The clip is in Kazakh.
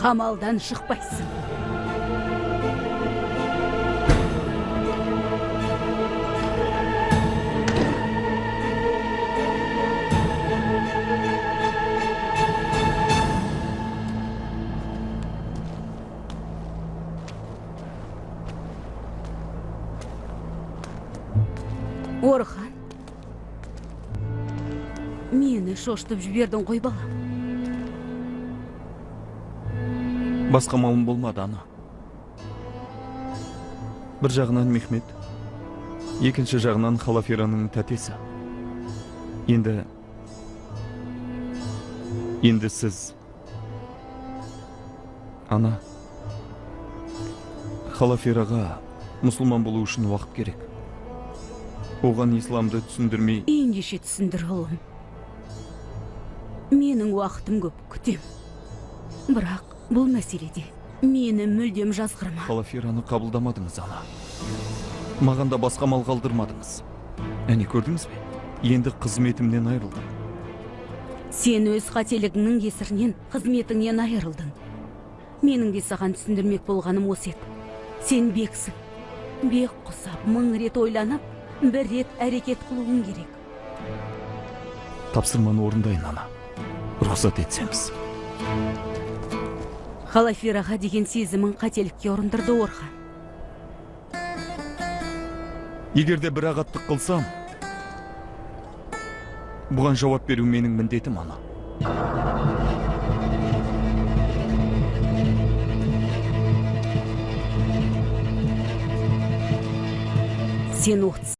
Қамалдан шықпайсың. Орхан, мені шошытып жібердің ғой, балам. Басқа малым болмады, ана. Бір жағынан Мехмет, екінші жағынан Халафираның тәтесі. Енді сіз, ана, Халафираға мұсылман болу үшін уақыт керек. Оған исламды түсіндірмей... Ендеше түсіндір, ұлым. Менің уақытым көп, күтем. Бірақ бұл мәселеде мені мүлдем жазғырма. Халафираны қабылдамадыңыз, ана. Маған да басқа мал қалдырмадыңыз. Әне, көрдіңіз бе? Енді қызметімнен айырылдым. Сен өз қателігіңнің кесірінен қызметіңнен айырылдың. Менің де саған түсіндірмек болғаным осы еді. Сен бексің. Бек құсап, 1000 рет ойланып, бір рет әрекет қылуың керек. Тапсырманы орындайын, ана. Рұқсат етсеңіз. Халафираға деген сезімін қателікке ұрындырды, Орхан. Егер де бір ағаттық қылсам, бұған жауап беру менің міндетім, ана. Сен отсың.